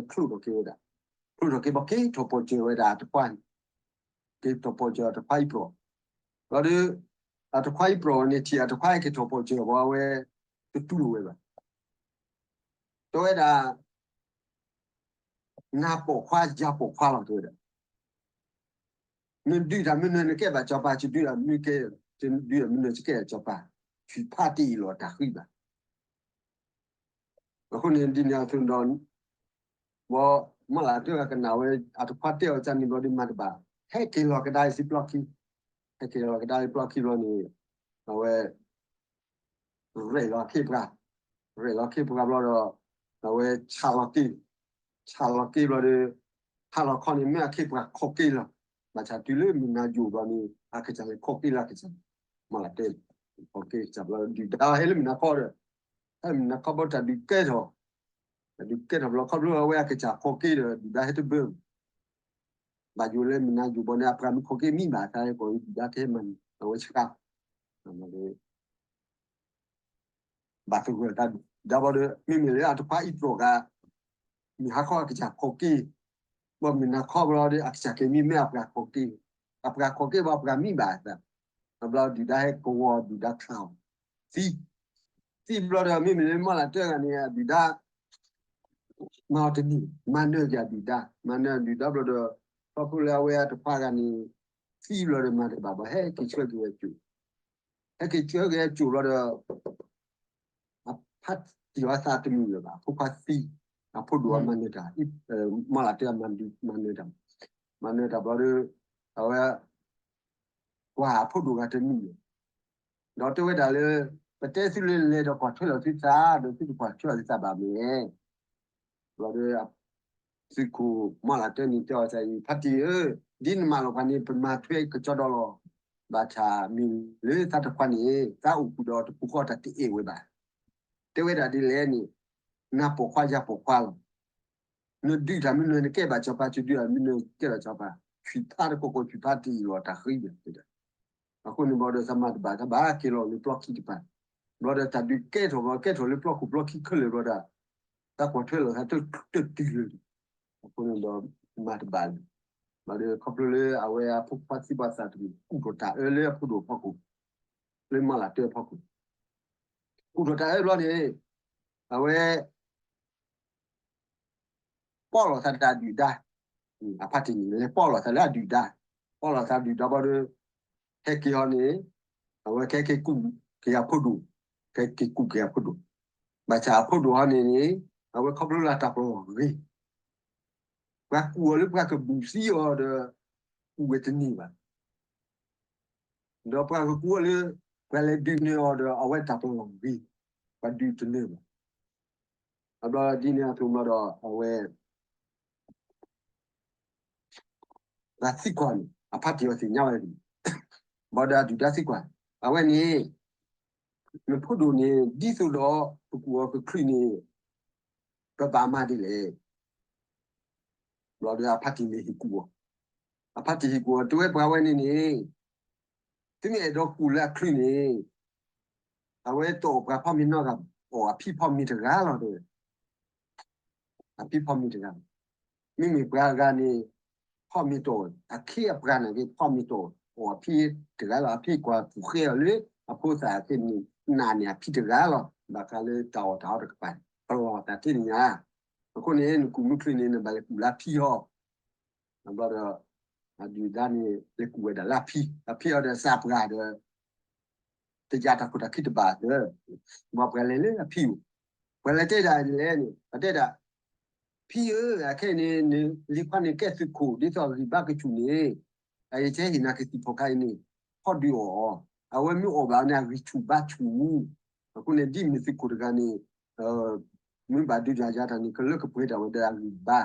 တီၤတက့ၢ်လီၤ ကဲချိးထီၣ်က့ၤဝဲဒၣ်, ချိးထီၣ်က့ၤဘၣ်က့ၤထီၣ်ပိာ်စၢၤဝဲဒၣ်အတခွါန့ၣ်, က့ၤထီၣ်ပိာ်စၢၤအတခွါအံၣ်ပြီၣ်, ဘျီဒီး အတခွါအံၣ်ပြီၣ်န့ၣ်ထံၣ်အတခွါက့ၤထီၣ်ပိာ်စၢၤဘၣ်အဝဲ တတူၢ်လိာ်ဝဲဘၣ် တဲဝဲဒၣ် နၤပိာ်ခွါယၤပိာ်ခွါလီၤတဲဝဲဒၣ်, နဒုးတၢ်မနုၤနကဲဘၣ်စီၤပၤ ယဒုးတၢ်မနုၤကဲ ယဒုးတၢ်မနုၤယကဲစီၤပၤ, ထုးဖးတ့ၢ်အံၤလီၤတၢ်ဃံဘၣ်, အဃိန့ၣ်ဒ်န့ၣ်အသိးဒီး ဘီမီၢ်လးတၢကနၣ်ဝဲ အတခွါတဲအီၤကန့ၣ်ဘျီဒီးမၤတဘၣ်, ဟဲက့ၤလီၤကဒါအံၤစံပျီခံ, ဟဲက့ၤလီၤကဒါအံၤပျီခံဘျီန့ၣ် အဝဲ ရဲၣ်လီၤခ့ပှၤ, ရဲၣ်လီၤခ့ပှၤဘျီဒီး အဝဲဆးလီၤက့ၤ, ဆးလီၤက့ၤဘျီဒီး ဟါလီၤခီန့ၣ် မ့ၢ်အခ့ပှၤခိးက့ၤလီၤ, ဘၣ်ဆၣ်တုၤလၢမုၢ်နၤယိာ်ဘျီန့ၣ် အကစၢ်လဲၤခိးက့ၤလီၤကစၢ်, မီၢ်လးတဲ, ခိးက့ၤကစၢ်ဘျီဒုၣ်ဒါဟဲလၢမုၢ်နၤခီဒီး, ဟဲလၢမုၢ်နၤခီဘျီတၢ်ဒုးကဲထီၣ်, တၢ်ဒုးကဲထီၣ်ဘျီခီဖျိအဝဲအကစၢ်ခိးက့ၤဒီးဒုၣ်ဒါဟဲတဘၢ ဘၣ်ယိၣ်လၢမုၢ်နၤယိာ်ဘီန့ၣ် အပှၤမ့ၢ်ခိးက့ၤမံဘၣ်သး ကိးဒုၣ်ဒါကဟဲမၤန့ၣ် အဝဲဆှါ, ဘၣ်သဂၢၢ်တၢ်ဒုၣ်ဒါဘီဒီး မ့မ့ၢ်လၢအတခွါအံၣ်ပြီၣ်ဂၤ မုၢ်ဟါခီအကစၢ်ခိးက့ၤ, ဘီမုၢ်နၤခီဘျီဒီး အကစၢ်က့ၤမံမ့ၢ်အပှၤခိးက့ၤ, အပှၤခိးက့ၤဘီအပှၤမံဘၣ်သး, ဘျီဒုၣ်ဒါဟဲကဝီၤဒုၣ်ဒါချါအီၤ, သံ, သံဘျီဒီး မ့မ့ၢ်လၢမီၢ်လးတၢဂၤန့ၣ် အဒုၣ်ဒါ မၤအီၤတန့ၢ်, မၤနၢၤက့ၤအဒုၣ်ဒါ, မၤနၢၤအဒုၣ်ဒါဘျီဒီး ခီဖျိလၢအဝဲအတခွါဂၤန့ၣ် သံဘျီဒီးမၤတဘၣ်ဘၣ် ဟဲက့ၤဆှၢက့ၤဝဲကၠိ, ဟဲက့ၤဆှၢက့ၤဝဲကၠိဘျီဒီး အဖါတံၢ်အီၤသးတမုာ်လၢၤဘၣ်, အဖိခွါသံ, အဖိဒိၣ်အမၤနၢၤတၢ်, မီၢ်လးတၢအမၤနၢၤတၢ်, မၤနၢၤတၢ်ဘျီဒီး အဝဲ ကွၢ်အဖိဒိၣ်ဂၤတမုာ်လၢၤ ဒီးတဲဝဲဒၣ်လၢ ပတဲသုလၢလဲၤဒီးကွၢ်ထွဲလီၤသုသး ဒီးသုတကွၢ်ထွဲလီၤသုသးဘၣ်မ့ၢ်, ဘျီဒီး သုးခိၣ်မီၢ်လးတၢန့ၣ်တဲအီၤစ့ၢ်အံၤ ဖါတံၢ်ဧၢ, ဒ်နမၤလိာ်ပှၤန့ၣ် ပမၤထွဲကစီဒီလီၤ, ဘၣ်ဆၣ်မ့ၢ်လၢသးတခွါန့ၣ် သးအိၣ်ဃုာ်ဒီးတပူၤဃီတၢ်တအဲၣ်ဝဲဘၣ်, တဲဝဲဒၣ်ဒ်လဲၣ်န့ၣ်, နၤပိာ်ခွါယၤပိာ်ခွါလီၤ နဒုးတၢ်မနုၤနကဲဘၣ်စီၤပၤ, ကဒုးတၢ်မနုၤနကဲဘၣ်စီၤပၤ, ဆံးဖးတကိးကိး ဆံးဖးတအံၣ်လီၤတၢ်ဃံဒီး, အဃိန့ၣ်ဘၣ်ဒီး သးမၤတဘၣ် တၢ်ဘၣ်က့ၤလီၤလၢပျီခံတပၤ, ဘၣ်ဒီးတၢ်ဒုးကဲထီၣ်ဘၣ် ကဲထီၣ်လၢပျီခိၣ်ပျီခံခဲလၢာ်ဘၣ်ဒီး, တၢ်ကွၢ်ထွဲလိာ်သးတတုၤလၢာ်, အဃိန့ၣ်ဒီး မၤတဘၣ်လၢၤ, ဘၣ်ဒီးခီဖျိလၢအဝဲအဖိခွါသံကွၢ်သးတမံၤ ကူၣ်ထီၣ်တၢ်အၢလၢအဖိဒိၣ်အဖီခိၣ်, လၢမီလးတၢအဖီခိၣ်, ကူၣ်ထီၣ်တၢ်အၢဘျီန့ၣ်, အဝဲ ပီၣ်လီၤသးဒီးအဒုၣ်ဒါ, အဖါတံၢ်န့ၣ် လဲၤပီၣ်လီၤသးလၢအဒုၣ်ဒါ, ပီၣ်လီၤသးဒုၣ်ဒါဘၣ်ဒီး, ဟဲက့ၤဟီန့ၣ်, အဝဲကဟဲက့ၤကူၣ်က့ၤအဖိဒိၣ်, ကဟဲက့ၤကူၣ်က့ၤအဖိဒိၣ်, ဘၣ်ဆၣ်အဖိဒိၣ်ဟီန့ၣ်န့ၣ်, အဝဲခီဖျိလၢအတၢ်ပလီၢ်ဂ့ၤ, ပှၤကူၣ်အီၤလၢပှၤကဘူးသံအီၤဒီး, ကူၣ်ဝဲတန့ၢ်ဘၣ် ဒီးပှၤကကူအီၤလၢ ပှၤလဲၤဒုးန့ၢ်အီၤဒီး အဝဲတၢ်ပလီၢ်ဂ့ၤ, ပှၤဒုးတန့ၢ်ဘၣ်. အဘျီဒ်န့ၣ်အသိးဘျီဒီး အဝဲ ပှၤသံကွၢ်န့ၣ် အဖါတံၢ်အီၤသ့ၣ်ညါဝဲန့ၣ်, ဘၣ်ဒီးအဒုၣ်ဒါသံကွၢ်, အဝဲန့ၣ် နဖိဒိၣ်န့ၣ် ဒ်သိးဒီး ပကူၣ်အီၤကချုးန့ၣ် ပဘၣ်မၤဒ်လဲၣ်. ဘျီဒီးအဖါတံၢ်န့ၣ်ဟ့ၣ်ကူၣ်အီၤ, အဖါတံၢ်ဟ့ၣ်ကူၣ်အီၤ တဲဝဲပှၤဝဲန့ၣ်န့ၣ်, သုမ့ၢ်အဲၣ်ဒိးကူၣ်လၢအချုးန့ၣ်, အဝဲတအီၣ်ပှၤဖီမ့ၤနီတဂၤ, အီၣ်အဖံဖီမ့ၤတဂၤလီၤတဲဝဲ, အဖံဖီမ့ၤတဂၤလီၤ. မ့မ့ၢ်ပှၤဂၤန့ၣ် ဖီမ့ၤတအီၣ်, အခ့အပှၤန့ၣ်က့ၤ ဖီမ့ၤတအီၣ်, အီၣ်အဖံတဂၤလီၤ. အဖံကွၢ်ကူၣ်ဃဲအီၤလၢ အဖိသၣ်အဃ့န့ၣ် နာ်န့ၢ်အဖံတဂၤလီၤ. ဘၣ်ဃးလၢတၢ်အီၣ်တၢ်အီတကပၤန့ၣ် ပလီၢ်သးထဲန့ၣ်ညါ. အဃိန့ၣ် နကူၣ်မ့ၢ်ချုးန့ၣ် နဘၣ်လဲၤကူၣ်လၢအဖံဟီ ဘျီဒီး အဒုၣ်ဒါန့ၣ် လဲၤကူၣ်ဝဲဒၣ်လၢအဖံ, အဖံအီၤဒီးစးပှၢ်ဒီး တယၤတၢ်ခိၣ်တၢ်ခံတဘၣ်ဒီး, ဘၣ်ပှၤလဲၤလၢအဖံအိၣ်, ပှၤလဲၤတဲဒၣ်လဲၣ်န့ၣ် ပှၤတဲဒၣ်, ဖံဧၢ, အခဲအံၤန့ၣ် လံၤခွါန့ၣ်ကဲသုးခိၣ် ဒ်သိးအဂံၢ်ဘါကဆူၣ်န့ၣ်, အအံၤကဟ့ၣ်နၤကသံၣ်ဖီခါအံၤန့ၣ်, ဖီဒုးအီၣ်အီၤ, အဝဲမ့ၢ်အီၣ်ဘၣ်န့ၣ် အဂံၢ်ဆူၣ်ဘါဆူၣ်, အဃိန့ၣ် ဒ်မ့ၢ်သုးခိၣ်တဂၤန့ၣ် မ့ၢ်ဘၣ်ဒုးတၢ်ယၤတၢ်န့ၣ် ကလၢကပှဲၤဒၣ်ဝဲဒီးအဂံၢ်ဘါ,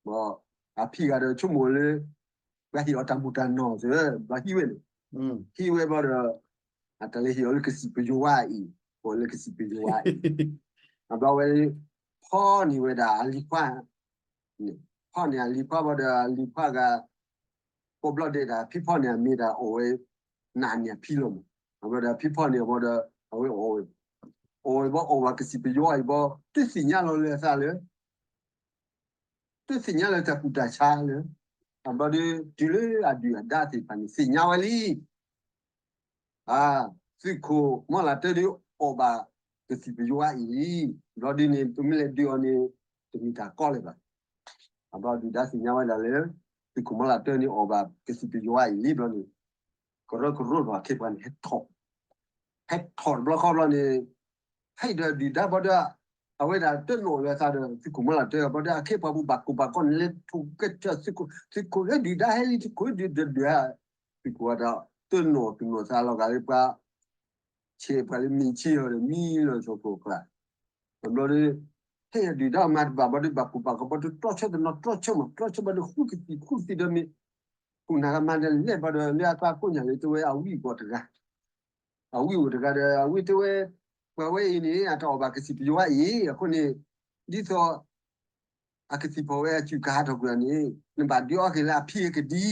ဘၣ်, အဖံဂၤဒီးဆိကမိၣ်လၢ ပှၤဟ့ၣ်အီၤတၢ်မူးတၢ်နီၢ်သ့ၣ် ဘျီဟံးဝဲန့ၣ်, ဟံးဝဲဘျီဒီး အတၢ်လဲၤဟ့ၣ်အီၤလၢကသံၣ်ပယီၤဝါအံၤ, အီၣ်လၢကသံၣ်ပယီၤဝါအံၤ, အဘျီဝဲ ဖီန့ၢ်ဝဲဒၣ်အလံၤခွါ, ဖီန့ၢ်အလံၤခွါဘျီဒီး အလံၤခွါဂၤ ကိးဘျီဒဲးဒၣ် ဖံဖီန့ၢ်အမ့ၢ်ဒၣ်အီၣ်ဝဲ နာ်န့ၢ်အဖံလီၤမး, အဘျီဒီးဖံဖီန့ၢ်အဘျီဒီး အဝဲအီၣ်ဝဲ, အီၣ်ဝဲဘၣ်အီၣ်ဝဲကသံၣ်ပယီၤအံၤဘၣ် တသ့ၣ်ညါလီၤလၢအသးလၢ တသ့ၣ်ညါလၢတၢ်ကူၣ်တၢ်ဆးလၢ, အဘျီဒီး တုၤလၢအဒုၣ်အဒါသ့ၣ်တဖၣ်န့ၣ် သ့ၣ်ညါဝဲလံ, အ, သုးခိၣ်မီလၢ်တၢဒီးအီၣ်ဘၣ်ကသံၣ်ပယီၤဝါအံၤလံ, ဘျီဒ်န့ၣ် ပမ့ၢ်လဲၤဒုးအီၤန့ၣ် တမ့ၢ်တၢ်ကီလၢၤဘၣ်. အဘျီဒုၣ်ဒါသ့ၣ်ညါဝဲဒၣ်လၢ သုးခိၣ်မီလၢ်တၢန့ၣ်အီၣ်ဘၣ်ကသံၣ်ပယီၤဝါအံၤလံဘျီန့ၣ်, ကရၢကရိထီၣ်အခ့အပှၤန့ၣ် ဟဲထီၣ်, ဟဲထီၣ်တဘျီဃီဘျီန့ၣ် ဟဲဒီးဒုၣ်ဒါဘၣ်ဒီး အဝဲဒၣ်တနီၣ်လၢအသးဒီးသုးခိၣ်မီလၢ်တၢဘၣ်ဒီး အခ့အပှၤပူၤဘၣ်ကိၢ်ဘၣ်ဂီၤန့ၣ် လဲၤထိၣ်ကဲထီၣ်သုးခိၣ်, သုးခိၣ်လၢဒုၣ်ဒါဟဲလံ သုးခိၣ်လၢဒုၣ်ဒါဒုး, သုးခိၣ်ဝဲဒၣ်တနီၣ်သူၣ်နီၣ်သးလီၤဂာ်လၢပှၤ ဆဲးပှၤလၢမ့ၢ်ဆ့ၣ်အီၤဒီးမံလီၤဆီၣ်ခိၣ်ကျါ, အဘျီဒီး ဟဲဒုၣ်ဒါမၤတဘၣ်ဘၣ်ဒီး ဘၣ်ကိၢ်ဘၣ်ဂီၤဘၣ်ဒီး တြီဆၢတနီၤ တြီဆၢမး တြီဆၢဘၣ်ဒီး ဃုကသံၣ်ဃုသံၣ်ဒီးမ့ၢ် ဃုနၤကမၤဒီးလဲၣ်ဘၣ်ဒီး လၢအသးကိးညါလၢတဲဝဲအဝံၣ်အဂီၢ်တဂၤ, အဝံၣ်အိၣ်တဂၤဒီး အဝံၣ်တဲဝဲ ပှၤဝဲအံၤန့ၣ် အတၢ်အီၣ်ဘၣ်ကသံၣ်ပယီၤဝါအံၤ အဃိန့ၣ် ဒ်သိး အကသံၣ်ဖီၣ်ဝဲအစုၣ်ကဟးထီၣ်ကွံာ်န့ၣ် နဘၣ်ဒုးအီက့ၤလၢအဖံအကဒံတဲဒီး န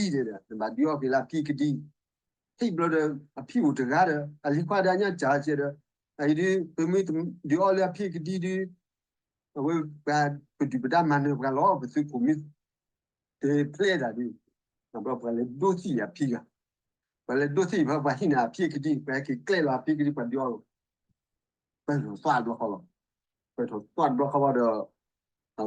ဘၣ်ဒုးအီက့ၤလၢအဖံအကဒံ, ဟံၣ်ဘျီဒီး အဖံအိၣ်တဂၤဒီး အလံၤခွါဒီးအညါစၢ်ကဲဒီး အအံၤဒုး ပမ့ၢ်ဒုးအီလၢအဖံအကဒံဒုး အဝဲပှၤပဒုၣ်ပဒါမၤနၢၤပှၤလီၤ ပသုးခိၣ်မ့ၢ် တဖျဲဒၣ်ဒုး, ပှၤလဲၤဒိးသံၣ်အဖံဂၤ, ပှၤလဲၤဒိးသံၣ်ဖဲပှၤဟံၣ်န့ၣ်အဖံအကဒံ ပှၤဟဲက့ၤကျဲလီၤအဖံကဒံ ပှၤဒုးအီလီၤ, ပှၤထီၣ်သွၣ်တဘျီဃီလီၤ, ပှၤထီၣ်သွၣ်တဘျီဃီဘၣ်ဒီး အဝဲ ဖျဲလီၤတၢ်ဒုးတၢ်ယၤတဘျီဃီလီၤ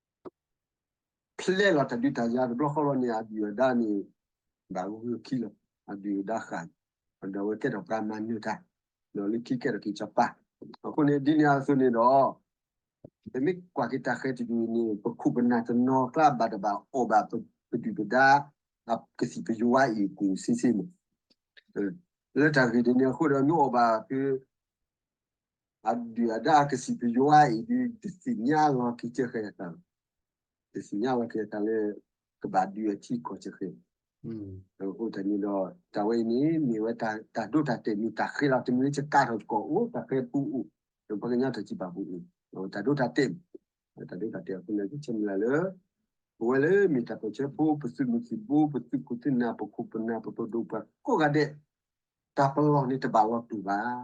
န့ၣ် အဒုၣ်အဒါန့ၣ် ဘၣ်ဂုာ်ခံလီၤ, အဒုၣ်အဒါဃၣ်, ဒီးအဝဲကဲထီၣ်ပှၤမၤနၢၤတၢ်, ဒီးလၢခံကဲထီၣ်က့ၤစီၤပၤ, အဃိန့ၣ် ဒ်န့ၣ်အသိးန့ၣ်ဒီး ပမ့ၢ်ကွၢ်က့ၤတၢ်ဃဲၤတဒုန့ၣ် ပခိၣ်ပနၢ်တနီၤကျါဘၣ်တဘၣ်အီၣ်ဘၣ်ပဒုၣ်ပဒါ အကသံၣ်ပယီၤဝါအံၤအကူၣ်ဆ့ဆ့မး, လၢတၢ်ဂ့ၢ်ဒ်န့ၣ်အဃိဒီး မ့ၢ်အီၣ်ဘၣ်ဖဲ အဒုၣ်အဒါအကသံၣ်ပယီၤဝါအံၤဒုး တသ့ၣ်ညါလီၤက့ၤကဲဃဲၤအသး, တသ့ၣ်ညါလီၤက့ၤအသးလၢ ကဘၣ်ဒုးအထံကီၢ်ကဲဃဲၤ, အဃိတၢ်န့ၣ်ဒီး တၢ်ဝဲအံၤန့ၣ် မ့ၢ်ဝဲတၢ်ဒိတၢ်တဲာ်မ့ၢ်တၢ်ဃဲၤလီၤ တမ့ၢ်လၢကကးထီၣ်သကိးအိၣ် တၢ်ဃဲၤပူၤအိၣ်, ဒီးပှၤကညီတၢ်စံးပာ်ပူၤအိၣ်, တၢ်ဒိတၢ်တဲာ်မ့ၢ် တၢ်ဒ်တၢ်တဲအဃိန့ၣ် ကဆၢမုၢ်လၢ်လၢ ပဝဲလၢမ့ၢ်တၢ်ပၢၢ်ဆၢဖိ ပသုးမုၢ်သံၣ်ဘိ ပသုးခိၣ်သုးနၢ် ပခိၣ်ပနၢ် ပပဒိၣ်ပှၤကိးဂၤဒဲး, တၢ်ပလီၢ်န့ၣ်တဘၣ်လီၤတူာ်ဘၣ်.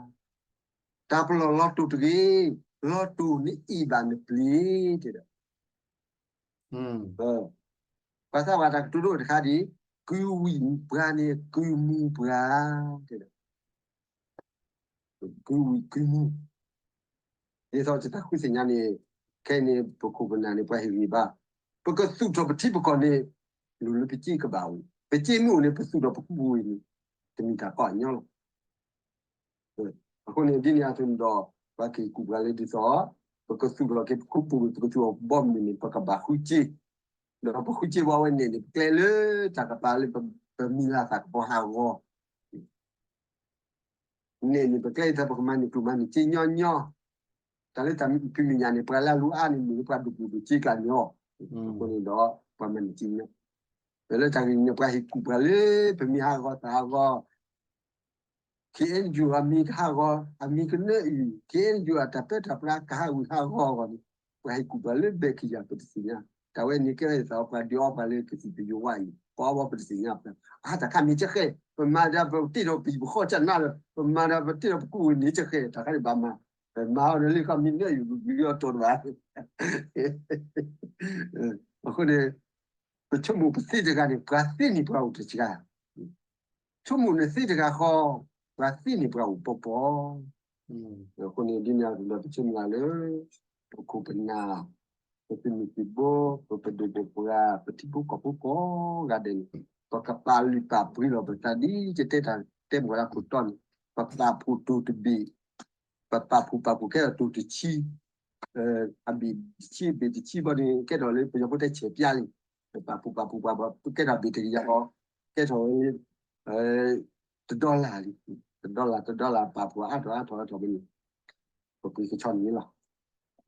တၢ်ပလီၢ်လီၤတူာ်တဂ့ၤ, လီၤတူာ်န့ၣ်အ့ၣ်ဘၣ်နပျ့ၤတဲဒီး ပှၤသးပှၢ်တၢ်ကတိၤဒိၣ်တခါဒ်အံၤ, ကုဝံၣ်ပှၤန့ၣ်ကုမူပှၤ, တဲဒီး ကုဝံၣ်ကုမူ, ဒ်သိးယတၢ်ဃုသ့ၣ်ညါန့ၣ်, ခဲအံၤန့ၣ် ပခိၣ်ပနၢ်န့ၣ် ပှၤဟ့ၣ်ဂံၢ်ဘါ, ပကသူၣ်ထီၣ်ပထံပကီၢ်န့ၣ်, လိၣ်လၢပစ့ကဘၣ်အိၣ်, ပစ့မ့ၢ်အိၣ်န့ၣ် ပသူၣ်ထီၣ်ပကူပူၤန့ၣ်, တမ့ၢ်တၢ်ကီအညီလီၤ. အဃိန့ၣ် ဒ်န့ၣ်အသိးန့ၣ်ဒီး ပှၤကဟ့ၣ်ကူၣ်ပှၤလၢဒ်သိး, ပကသူၣ်ထီၣ်က့ၤပကူပူၤန့ၣ် ပကသူၣ်ထီၣ်ဘီမုၢ်န့ၣ် ပကဘၣ်ဃုစ့, ဒီးပဃုစ့ဘၣ်ဝဲန့ၣ်န့ၣ် ပကျဲလၢတၢ်ကပၤလၢပမံၤလၤသၣ်ကပီၤဟးဂီၤ န့ၣ်န့ၣ် ပကျဲအံၤသးပကမၤန့ၢ်ကျိၣ်မၤန့ၢ်စ့ညီညီ, တၢ်လၢတၢ်ဖံးမဲာ်ညါန့ၣ် ပှၤလၢအလူၤအါန့ၣ် မ့ၢ်လၢပှၤဒိၣ်ကျိၣ်ဒိၣ်စ့ကျါန့ၣ်လီၤ. အဃိန့ၣ်ဒီး ပှၤမၤန့ၢ်စ့ညီ, ဒီးလၢတၢ်ဂ့ၢ်န့ၣ် ပှၤဟ့ၣ်ကူၣ်ပှၤလၢပမံၤဟးဂီၤသၣ်ဟးဂီၤ ခ့ၣ်အဲၣ်ယူၣ် အမံၤကဟးဂီၤ, အမံၤကနၢအံၤ, ခ့ၣ်အဲၣ်ယူၣ် အတၢ်ပၢတၢ်ပြးကဟးဂူာ်ဟးဂီၤအဂီၢ်န့ၣ်, ပှၤဟ့ၣ်ကူၣ်ပှၤလၢဘဲကယၤပတသ့ၣ်ညါ, တၢ်ဝဲန့ၣ်ကဲထီၣ်အသး ပှၤဒုးအီပှၤလၢကသံၣ်သယိၤဝါအံၤ ပှၤအီပှၤပတသ့ၣ်ညါ, အါတၢ်ခါမ့ၢ်ကဲဃဲ, ပမၤဒီးပတ့ၢ်ဒီးပဟံၣ်ပဃီကနၣ်လၢ ပမၤဒီးပတ့ၢ်ဒီးပကူဝံၣ်န့ၣ်ကဲဃဲ, တၢ်ခါန့ၣ်ဘၣ်မၤ, ပမၤအီၤဒီးလံခီမ့ၢ်နၢအံၤ ဘုးဘုးအီၤတီၢ်တဘၣ် အဃိန့ၣ် ပဆိကမိၣ်ပသ့တဂၤန့ၣ် ပှၤသ့န့ၢ်ပှၤအိၣ်တစှၤ, ဆိကမိၣ်နသ့တဂၤဃီ, ပှၤသ့န့ၢ်ပှၤအိၣ်ပီပီ, အဃိန့ၣ် ဒ်န့ၣ်အသိးဒီး ပဆၢမုၢ်လၢ်လၢ ပခိၣ်ပနၢ်, ပသုးမုၢ်သံၣ်ဘိ, ပပဒိၣ်ပပှၢ်, ပထံဖိကီၢ်ဖိကိးဂၤဒဲးန့ၣ် ပကပာ်လုၢ်ပာ်ပှ့ၤလီၤပသးဒ်ယတဲတၢ်တဲမုၢ်ဝဲဒၣ်ခိၣ်တီန့ၣ်, ပပာ်ဖှိၣ်တိၢ်တဘ့ၣ်, ပပာ်ဖှိၣ်ပာ်ဖှိၣ်ကဲထီၣ်တိၢ်တဆံ အဘ့ၣ်တဆံ ဘ့ၣ်တဆံဘီန့ၣ် ကဲထီၣ်လၢပယီၤဖိတဲဆဲးပျါလံ, ပပာ်ဖှိၣ်ပာ်ဖှိၣ်ပာ်ဖှိၣ် ကဲထီၣ်ဘ့ၣ်တကယၤဃီ, ကဲထီၣ်ဝဲ တဒီလၣ်လံ, တဒီလၣ် တဒီလၣ်ပာ်ဖှိၣ်အါထီၣ်အါထီၣ်အါထီၣ်ဝဲန့ၣ်, ပပှ့ၤကဆီန့ၣ်လီၤ.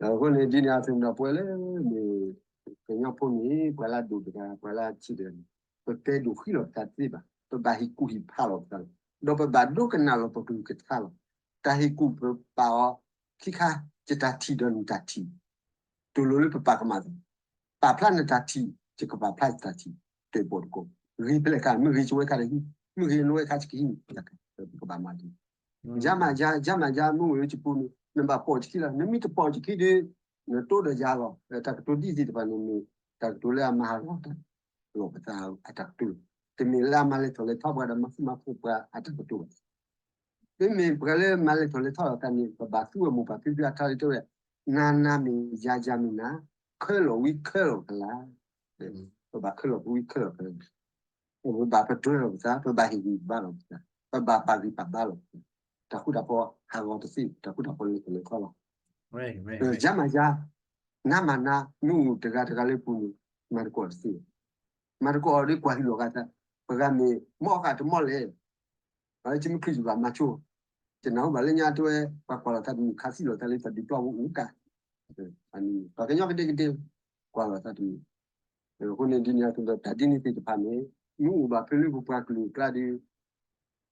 အဃိန့ၣ် ဒ်န့ၣ်အသိးဒီး ပဝဲလၢမ့ၢ်ကညီဖိန့ၣ် ပှၤလၢအဒိၣ်တဂၤ ပှၤလၢအဆံးတဂၤန့ၣ် ပတဲဒိၣ်ဃံလီၤပသးတသ့ဘၣ်, ပဘၣ်ဟ့ၣ်ကူၣ်ဟ့ၣ်ဖးလီၤပသးလီၤ, ဒီးပဘၣ်ဒိကနၣ်လီၤပကလုၢ်ကထါလီၤ. တၢ်ဟ့ၣ်ကူၣ်ပပာ်အီၤ ခံခါ ယတၢ်ထံၣ်ဒီးနတၢ်ထံၣ် တိၢ်လိာ်လၢပပာ်ကမၣ်သး, ပာ်ဖျါနတၢ်ထံၣ် ယကပာ်ဖျါယတၢ်ထံၣ် တၢၣ်ပီၣ်တကိး, ဂ့ၤဖဲလဲၣ်ခါ မ့ၢ်ဂ့ၤကဝဲခါတဟံး, မ့ၢ်ဂ့ၤနဝဲခါယကဟံး, ပကဘၣ်မၤဒ်န့ၣ်, ယၤမၤယၤ ယၤမၤယၤ မ့ၢ်အိၣ်လၢယပူၤန့ၣ် နဘၣ်ပီၣ်ယခံလီၤ, နမ့ၢ်တပီၣ်ယခံဒီး နတိဒီးယၤလီၤ. တၢ်ကတိၤဒ်သ့ၣ်တဖၣ်န့ၣ်မ့ၢ် တၢ်ကတိၤလၢအမၤဟးဂီၤတၢ် လီၤပသးအတၢ်ကတိၤ, တမ့ၢ်လၢအမၤလဲၤထီၣ်လဲၤထီပှၤဒီးမၤဃူမၤဖိးပှၤအတၢ်ကတိၤဘၣ်. မ့မ့ၢ်ပှၤလၢမၤလဲၤထီၣ်လဲၤထီလီၤသးန့ၣ် ပဘၣ်သူအမိၢ်ပၢ်ဖံဖုအထါလၢတဲဝဲ, နၤနၤမ့ၢ်ယၤ ယၤမ့ၢ်နၤ, ခဲလီာ်ဝံခဲလီာ်ကလၤ, ပဘၣ်ခဲလီာ်ဝံခဲလီာ်ကလၤ, ပဘၣ်ပတြၢၤလီၤပသး, ပဘၣ်ဟ့ၣ်ဂံၢ်ဘါလီၤပသး, ပဘၣ်ပာ်ဂံၢ်ပာ်ဘါလီၤပသး, တၢ်ဃူတၢ်ဖိးဟးဂီၤတသ့, တၢ်ဃူတၢ်ဖိးလဲၤထီၣ်လဲၤထီလီၤ. ယၤမၤယၤ, နၤမၤနၤ, မ့ၢ်အိၣ်တဂၤတဂၤလၢပူၤန့ၣ် မၤသကိးတသ့, မၤသကိးအီၤဒီးကွၢ်ဟံးလီၤဂာ်သး, ပှၤဂၤမ့ၢ်မီၢ်အီၣ်ဃာ်တမီၢ်လဲၣ်, အဝဲမ့ၢ်ခရံာ်ဘၣ်မၤဆိ, ယနၢ်ဟူဘၣ်လၢညါတဲဝဲ ပှၤကွၢ်လီၤသးတမုၢ်ခးသံလီၤသးလၢသးဒုးပျီပူၤအိၣ်ကါ, ပှၤကညီကဒဲကဒဲ ကွၢ်လီၤသးတမုၢ်, အဃိန့ၣ်ဒ်န့ၣ်အသိးဒီး တၢ်ဒ်န့ၣ်သ့ၣ်တဖၣ်န့ၣ် မ့ၢ်အိၣ်ဘၣ်ဖဲလၢပပှၤကလုာ်အကျါဒီး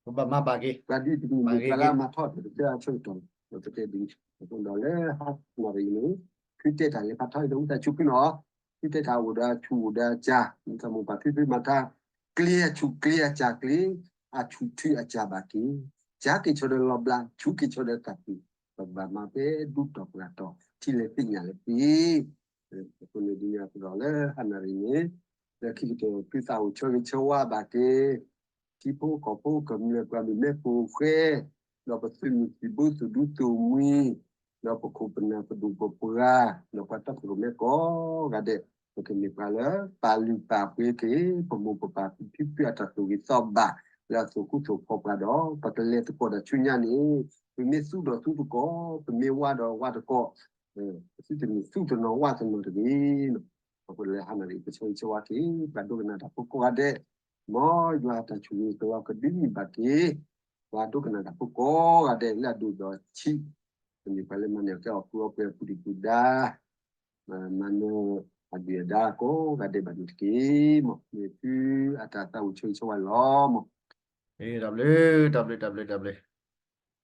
ပဘၣ်မၤဘၣ်က့ၤ, ပှၤဒ်တမ့ၢ်ပှၤလၢအမၤထီၣ်တၢ်တဖၣ်အဆၢကတီၢ်, ပတဲဒ်န့ၣ်အသိးဒီးလၢဟါနၣ်ရံၣ်န့ၣ် ဖုတဲတၢ်လဲၤဖးထီအံၤဒီးဝံသးစူၤဖုနီၤ, ဖုတဲတၢ်အိၣ်ဒီးအဆူၣ်အိၣ်ဒီးအစၢ်, မ့ၢ်တၢ်မိၢ်ပၢ်ဖံဖုမၤထါ, ကျ့အဆူၣ်ကျ့အစၢ်ကျ့, အဆူၣ်ထုအစၢ်ဘၣ်က့ၤ, စၢ်က့ၤဆီဒီးလီၤဘျး, ဆူၣ်က့ၤဆီဒီးတၢ်ပူၤ, ပကဘၣ်မၤဖဲဒူတီၢ်ပှၢ်တီၢ် ထံလဲၣ်သ့ၣ်ညၣ်လဲၣ်သ့ အဃိန့ၣ်ဒ်န့ၣ်အသိးဒီးလၢဟါနၣ်ရံၣ်န့ၣ်, လၢခံကတၢၢ်သုသးအိၣ်ဆၢဂ့ၤဆၢဝါဘၣ်က့ၤ, ထံဖိကီၢ်ဖိကမျၢၢ်ပှၤမုၢ်မဲဖိဃဲ, ဒီးပသုးမုၢ်သံၣ်ဘိသုးဒူသုးမှံ, ဒီးပခိၣ်ပနၢ်ပဒိၣ်ပပှၢ်, ဒီးပှၤတီခိၣ်ရိၣ်မဲကိးဂၤဒဲး, ပကမ့ၢ်ပှၤလၢပာ်လုၢ်ပာ်ပှ့ၤက့ၤ ပမိၢ်ပပၢ်ဖံဖုအတၢ်သူၣ်ဂ့ၤသီဘၣ် လၢအသူၣ်ဃူသူၣ်ဖိးပှၤဒီး ပကလဲၤသကိးဒီးဆူညါန့ၣ်, ပမ့ၢ်သူဒီးသူသကိး, ပမ့ၢ်ဝါဒီးဝါသကိး, ပသုတမ့ၢ်သူတနီၤဝါတနီၤတဂ့ၤ. အဃိလၢဟါနၣ်ရံၣ် ပဆၢဂ့ၤဆၢဝါက့ၤ ပှၤဒိကနၣ်တၢ်ဖိကိးဂၤဒဲး, မ်ယွၤအတၢ်ဆိၣ်ဂ့ၤကလီၤကဒုမံဘၣ်က့ၤ ပှၤဒိကနၣ်တၢ်ဖိကိးဂၤဒဲးလၢအဒိၣ်ဒီးဆံး, ပမ့ၢ်ပှၤလၢမၤန့ၢ်အီၣ်ကဲအီၣ် ပှဲၤအီၣ်ပှဲၤအပူၤဒံးပူၤဒါ မၤနၢၤအဒုၣ်အဒါကိးဂၤဒဲးဘၣ်န့ၣ်တက့ၢ်. မ်မ့ၢ်သုအတၢ်သးအိၣ်ဆၢဂ့ၤဆၢဝါလီၤ. မ်တၢ်ဘျုး တၢ်ဘျုး တၢ်ဘျုး တၢ်ဘျုး.